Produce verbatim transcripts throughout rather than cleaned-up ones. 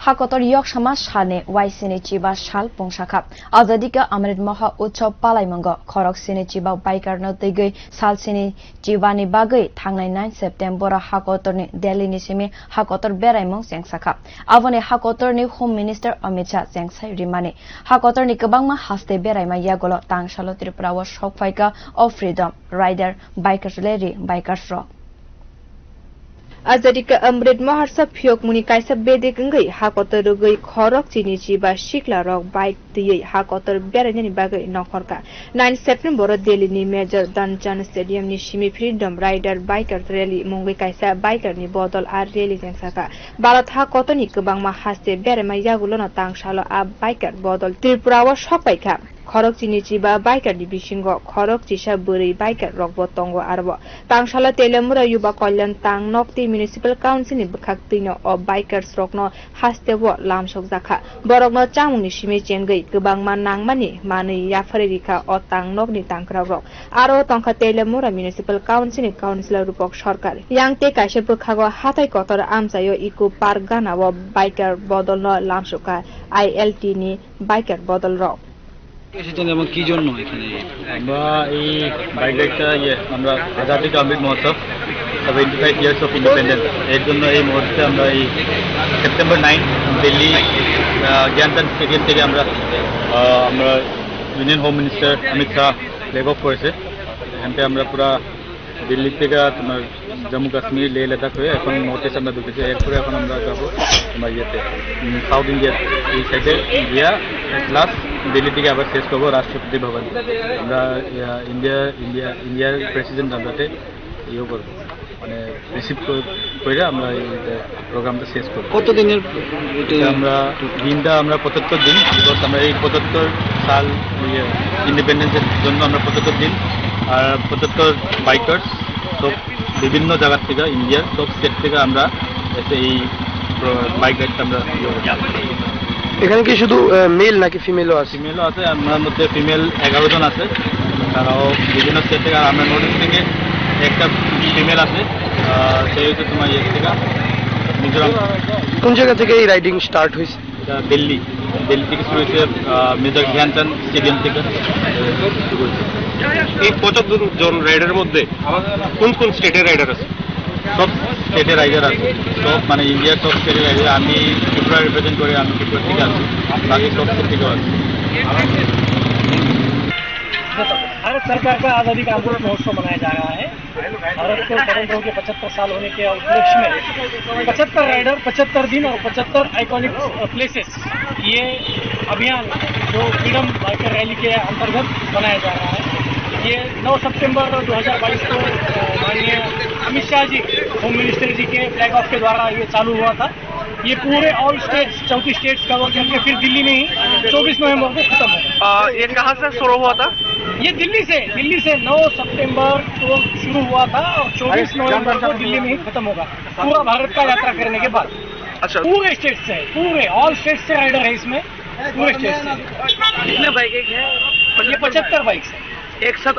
Hakotor yoksama salni waisini chiba sal pungsakha. Azadi ka Amrit Maha Utsav palaimungo khorok sini chiba biker no twigwi sal sini chibani bagwi thangnai nine September o hakotorni Delhi ni simi hakotor beraimung chengsakha. Aboni hakotorni Home Minister Amit Shah chengsai rimani. Hakotorni kwbangma haste beraima yagulo tangsalo Tripura o sokphaika o Freedom Rider Bikers Rally bikers rok. Azadi ka Amrit Mahotsav phiyokmungni kaisa bedik wngwi hakotor rwgwi khorok chini chiba sikla rok bike twiwi hakotor berainani bagwi nongkhorkha. Nine September o Delhi ni Major Dhyan Chand Stadium ni simi Freedom Rider Biker Rally mungwi kaisa biker ni bodol a rally chengsakha. Bharat hakotorni kwbangma haste beraima yagulono tangsalo a biker bodol Tripura o sokpaikha. Khorok chini chiba biker ni bisingo khorok chisa bwrwi biker rokbo tongo. Aro tangsalo Teliamura Yuba Kalyan tang nok tei Municipal Council ni bwkhak twino o bikers rokno hasteo lamsokjakha. Borokno chamungni simi chengwi kwbangma nangmani manwi yapharwi rikha o tang nokni tangkwrok rok. Aro tongkha Teliamura Municipal Council ni Councillor Rupak Sarkar. Yang tei kaisa bwkhago hatai kotor amchaio Eco Park ganao biker bodolno lamsokha I L T ni biker bodol rok. এসেছেন এবং কি জন্য এখানে? আমরা এই বাইক রাইডটা, ইয়ে, আমরা Azadi Ka Amrit Mahotsav, seventy five years of independence, এর জন্য এই মুহূর্তে আমরা এই সেপ্টেম্বর নাইন দিল্লি, আহ, জ্ঞানচাঁদ স্টেডিয়াম থেকে আমরা, আহ, আমরা union home minister Amit Shah flag off করেছে। এখান থেকে আমরা পুরা দিল্লি থেকে তোমার জম্মু কাশ্মীর, লেহ লাদাখ হয়ে এখন নর্থ ইস্ট আমরা ঢুকেছি। এরপরে এখন আমরা যাবো তোমার ইয়েতে, উম, সাউথ ইন্ডিয়ার এই সাইডে গিয়া লাস্ট দিল্লি থেকে আবার শেষ করবো রাষ্ট্রপতি ভবন। আমরা, ইয়া, ইন্ডিয়া, ইন্ডিয়া, ইন্ডিয়ার প্রেসিডেন্ট আমরাতে ইয়ে করবো, মানে রিসিভ করে আমরা এই প্রোগ্রামটা শেষ করবো। কতদিনের এটা? এটা আমরা দিনটা আমরা পঁচাত্তর দিন, বিকজ আমরা এই পঁচাত্তর সাল, ইয়ে, ইন্ডিপেন্ডেন্সের জন্য আমরা পঁচাত্তর দিন, আর পঁচাত্তর বাইকার্স, সব বিভিন্ন জায়গা থেকে, ইন্ডিয়ার সব স্টেট থেকে আমরা এসে এই প্র-, বাইক রাইডটা আমরা ইয়ে করছি। এখানে কি শুধু, আহ, মেল নাকি ফিমেলও আছে? ফিমেলও আছে, আপনার মধ্যে ফিমেল এগারো জন আছে, তারাও বিভিন্ন স্টেট থেকে। আর আমরা নর্থ ইস্ট থেকে একটা ফিমেল আছে, আহ, সে হচ্ছে তোমার ইয়ে থেকে, মিজোরাম। কোন জায়গা থেকে এই রাইডিং স্টার্ট হয়েছে? এটা দিল্লি, দিল্লি থেকে শুরু হয়েছে, আহ, মেজর ধ্যানচাঁদ স্টেডিয়াম থেকে শুরু হয়েছে। এই পঁচাত্তর জন রাইডারের মধ্যে কোন কোন স্টেটের রাইডার আছে? সব স্টেটের রাইডার আছে, সব মানে ইন্ডিয়ার সব স্টেটের রাইডার। আমি ত্রিপুরা রিপ্রেজেন্ট করি, আমি ত্রিপুরা থেকে আছি, বাকি সব স্টেট থেকেও আছে। भारत सरकार का आज़ादी का अमृत महोत्सव मनाया जा रहा है। भारत को स्वतंत्र होकर पचहत्तर साल होने के उपलक्ष्य में पचहत्तर राइडर, पचहत्तर दिन और पचहत्तर आइकॉनिक प्लेसेस, ये अभियान जो फ्रीडम बाइकर रैली के अंतर्गत बनाया जा रहा है, ये नौ सितंबर दो हज़ार बाईस को, अ, माननीय अमित शाह जी, होम मिनिस्टर जी के फ्लैग ऑफ के द्वारा ये चालू हुआ था। ये पूरे ऑल स्टेट्स, चौंतीस स्टेट्स कवर करके फिर दिल्ली में ही चौबीस नवंबर को खत्म होगा। आ, ये कहाँ से शुरू हुआ था? ये दिल्ली से, दिल्ली से नौ सितंबर को शुरू हुआ था और चौबीस नवंबर को दिल्ली में ही खत्म होगा, पूरा भारत का यात्रा करने के बाद। अच्छा। पूरे स्टेट से, पूरे ऑल स्टेट से राइडर है इसमें, पूरे स्टेट से। कितने बाइक है? ये पचहत्तर बाइक्स है। एक साथ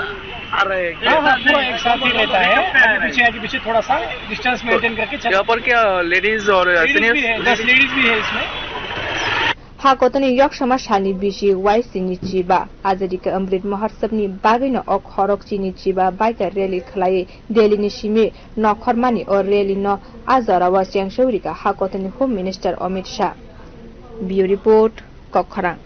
आ रहे हैं क्या? हाँ, हाँ, पूरा एक साथ ही रहता है। आगे पीछे, आगे पीछे थोड़ा सा डिस्टेंस मेंटेन करके चलते हैं। यहाँ पर क्या लेडीज और सीनियर्स भी है, दस लेडीज भी है इसमें। Hakotoni yoksama salni bisi waisini chiba Azadi ka Amrit Mahotsavni bagwino o khorok chini chiba biker rally khlaiwi Delhi ni simi nokhormani o rally no a jorao chengsaui rikha hakotoni Home Minister Amit Shah. Bureau Report, Kokkhorang.